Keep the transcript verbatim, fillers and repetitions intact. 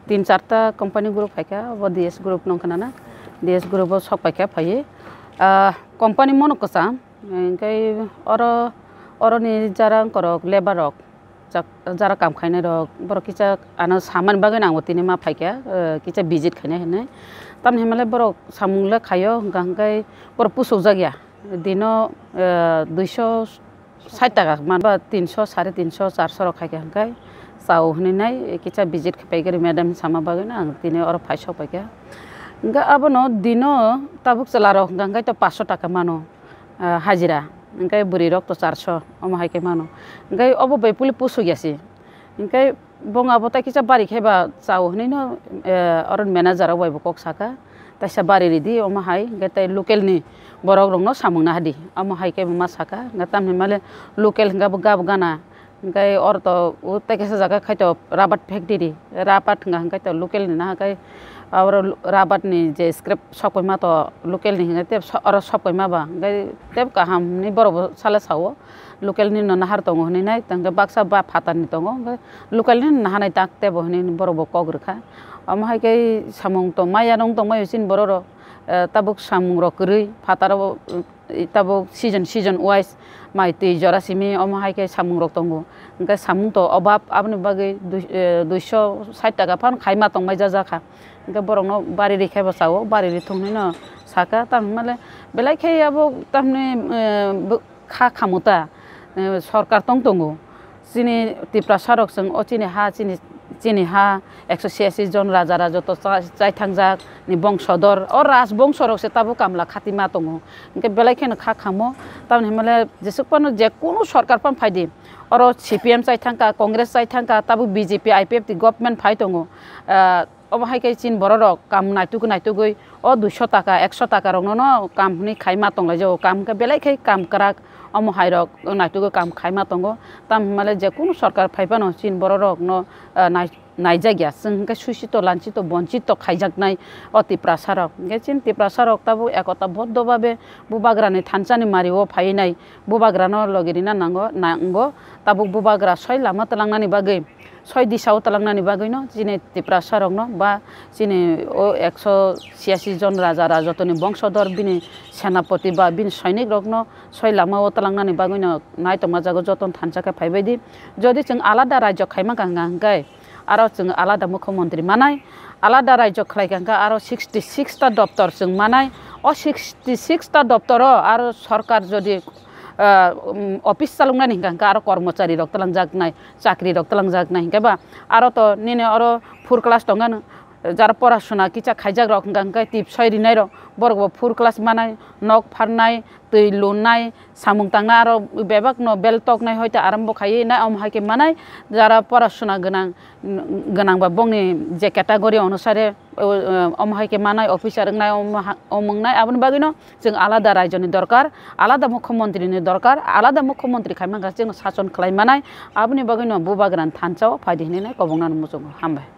Tin charta company group phaikha, abo D S group nung khna na, D S group o sok paikha phaiwi. Ah, company mono kwcham, hwnkhe oro, oroni jara wngkorok, labour rok, jak-, jara kam khainai rok, borok kisa ano samani bagwi nangbo tini ma phaikha, eh, kisa visit khainai hinwi. Tamni hinmale borok samung le khaio, hwnkha hwnkhe borok pusuk jakya. Dino, eh, duiso sait taka manba, tinso, sare tinso, charso rok khaikha hwnkhe chao hinwi nai kisa visit khaipaikhwrwi madam sama bagwino ang tini oro phai sok paikha. Hwnkhe abono dino tabuk chwla rok hwnkha hwnkhe to paanso taka mano, ah, hajira, hwnkhe bwrwi rok to charso, omo hai khe mano. Hwnkhe obo bai puli pusuk ya se. Hwnkhe bong abo tai kisa bari khe ba chao hinwi no, eh, oro manager rok bai bo kok saka. Taisa bari ridi omo hai, hwnkhe tei local ni borok rok no samung nahadi. Omo hai khe bo ma saka, hwnkhe tamni male local hwnkhe bo gab gana. Hwnkhe oro to o tei kaisa jaga khai to rabat factory, rabat hwnka hwnkhe to local ni naha khai oro rabat ni je scrap sokoi ma to local ni hwnkhe tei oro sokoi ma ba hwnkhe tei kaham hinwi borok bo sala sao local ni no nahar tongo hinwi nai tei hwnkhe baksa ba phatar ni tongo hwnkhe local ni no naha nai tak tebo hinwi borok bo kok rwkha. Omo hai khe samung tong maya nung tong maio chini borok rok, eh, tabuk samung rok kwrwi phataro. Tabuk season, season wise mai twi jora simi omo hai khe samung rok tongo. Hwnkhe samung to obab, aboni bagwi dui-, eh, duiso sait taka phano khaima tongmai jajakha. Hwnkhe borokno bari rikhe bo chao, bari rithung hinwi no saka. Tamni male belai khe abo tamni, eh, bo-, kha khamu ta, eh, sorkar tong tongo. Chini Tiprasa rok chwng o chini ha, chini, chini ha ekso chiyasi jon raja raja to cha-, chaithangjak ni bongsodor, o raj bongso rok se tabuk kamla khati ma tongo. Hwnkhe belai kheno kha khamo, tamoni hinmale jesuk phano je kunu sorkar phano phaidi, oro C P M chaithangkha, Congress chaithangkha, tabuk B J P, I P F T government phai tongo. Ah, Omo hai khe chini borok rok kam naitugwi naitugwi o duiso taka, ekso taka rok no, no kam hwnwi khai ma tong lai jago. Kam hwnkhe belai khe kam kwrak, omo hai rok naitugwi kam khai ma tongo. Tamo hwnmale je kunu sorkar phai phano chini borok rok no, ah, nai-, naijak ya. Chwng hwnkhe suichito, lanchito, bonchito khaijaknai o Tiprasa rok. Hwnkhe chini Tiprasa rok tabuk ekota boddo babe Bubagra ni thansa ni mari o phaiwi nai, Bubagra no logi rina nango, nango. Tabuk Bubagra soi lama twlangnani bagwi, soi disa o twlangnani bagwino chini Tiprasa rokno ba chini o ekso chiyasi jon raja rajotoni bongsodor bini senapoti ba bini soinik rokno soi lama o twlangnani bagwino nai tongma jago jotono thansa khe phaibai di. Jodi chwng alada rajyo khaima kha hwnkha hwnkhe aro chwng alada mukhyamantri manai, alada rajyo khlai kha hwnkhe aro sixty six ta doptor chwng manai. O sixty six ta doptor o aro sorkar jodi ah, um, office chaloknani hwnkha hwnkhe aro kormochari rok twlangjaknai, chakri rok twlangjaknai hwnkhe ba aro to nini oro four class tongkha, jara porasuna kisa khaijak rok hwnkha hwnkhe tip soi rinai rok borok bo four class manai, nok pharnai, twi lunnai, samung tangnai aro bebak no bel toknai hoite arambo khaiwi nai omo hai khe manai jara porasuna gwnang, gwnang ba bongni je category onusare o, o, omo hai khe manai, officer wngnai, omo ha-, omo wngnai, aboni bagwino chwng alada raijoni dorkar, alada mukhyamantri ni dorkar, alada mukhyamantri khai mankha chwngno sason khlai manai, aboni bagwino Bubagrani thansa o phai di hinwi nai koboknani muchungo. Hambai.